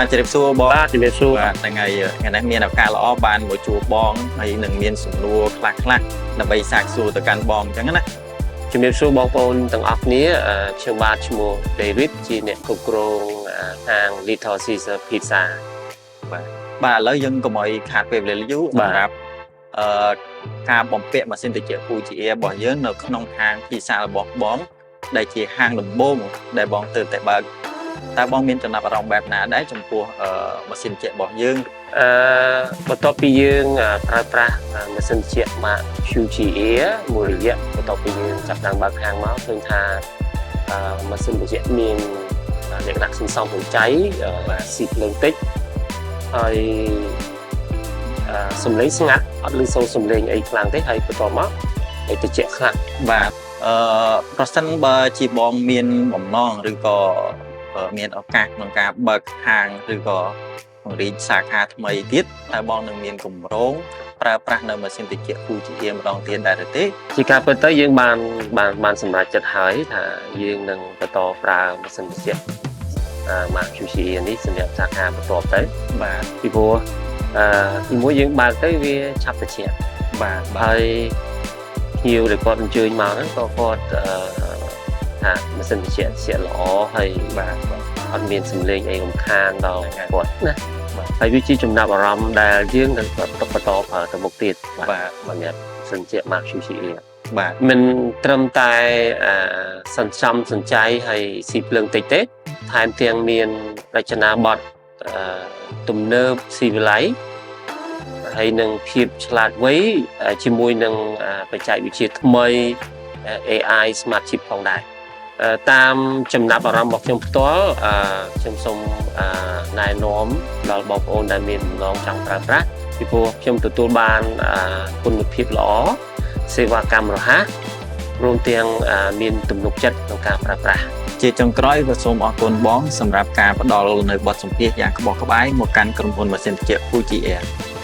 បាទជម្រាបសួរបង បាទជំរាបសួរ បាទហ្នឹងហើយថ្ងៃនេះមានឱកាសល្អបានមកជួបបងហើយនឹងមានសំណួរខ្លះខ្លះៗដើម្បីសាកសួរទៅកាន់បងអញ្ចឹងណា ជំរាបសួរបងប្អូនទាំងអស់គ្នាខ្ញុំបាទឈ្មោះ David ជាអ្នកគ្រប់គ្រងហាង Little Caesar Pizza។ បាទឥឡូវយើងកុំឲ្យខាតពេលវេលាយូរ បាទ សម្រាប់ការបំពាក់ម៉ាស៊ីនត្រជាក់ Fuji Air របស់យើងនៅក្នុងហាង Pizza របស់បង ដែលជាហាងដំបូងដែលបងទើបតែបើកតើបងមានចំណាប់អារម្មណ៍បែបណាដែរចំពោះម៉ាស៊ីនត្រជាក់របស់យើង? បន្ទាប់ពីយើងប្រើប្រាស់ម៉ាស៊ីនត្រជាក់ម៉ាក Fuji Air មួយរយៈបន្ទាប់ពីយើងចាប់ផ្ដើមបើកហាងមកឃើញថាម៉ាស៊ីនត្រជាក់មានលក្ខណៈសន្សំសំចៃស៊ីភ្លើងតិចហើយសំឡេងស្ងាត់អត់ឮសូរសំឡេងអីខ្លាំងទេហើយបន្ទាប់មកហើយត្រជាក់ខ្លាំង។ បាទប្រសិនបើជាបងមានបំណងឬក៏មានឱកាសក្នុងការបើកហាងឬក៏ពង្រីកសាខាថ្មីទៀតតើបងនឹងមានគម្រោងប្រើប្រាស់នៅម៉ាស៊ីនត្រជាក់ Fuji Air ម្ដងទៀតដែរឬទេ? ជាការពិតទៅយើងបានសម្រេចចិត្តហើយថាយើងនឹងបន្តប្រើម៉ាស៊ីនត្រជាក់ម៉ាក Fuji Air នេះសម្រាប់សាខាបន្ទាប់ទៅ បាទ ពីព្រោះទីមួយយើងបើកទៅវាឆាប់ត្រជាក់ បាទបាទ ហើយភ្ញៀវដែលគាត់អញ្ជើញមកហ្នឹងក៏គាត់ថាម៉ាស៊ីនត្រជាក់ត្រជាក់ល្អហើយ បាទបាទ អត់មានសំឡេងអីរំខានដល់គាត់ណា បាទ ហើយវាជាចំណាប់អារម្មណ៍ដែលយើងនឹងបន្តបន្តប្រើទៅមុខទៀតបាទ បាទ សម្រាប់ម៉ាស៊ីនត្រជាក់ម៉ាក Fuji Air បាទ មិនត្រឹមតែសន្សំសំចៃហើយស៊ីភ្លើងតិចទេថែមទាំងមានរចនាបថទំនើបស៊ីវិល័យហើយនឹងភាពឆ្លាតវៃជាមួយនឹងបច្ចេកវិទ្យាថ្មី AI Smart Chip ផងដែរតាមចំណាប់អារម្មណ៍របស់ខ្ញុំផ្ទាល់ខ្ញុំសូមណែនាំដល់បងប្អូនដែលមានបំណងចង់ប្រើប្រាស់ពីព្រោះខ្ញុំទទួលបានគុណភាពល្អសេវាកម្មរហ័សរួមទាំងមានទំនុកចិត្តក្នុងការប្រើប្រាស់។ ជាចុងក្រោយក៏សូមអរគុណបងសម្រាប់ការផ្ដល់នៅបទសម្ភាសន៍យ៉ាងក្បោះក្បាយមកកាន់ក្រុមហ៊ុនម៉ាស៊ីនត្រជាក់ Fuji Air។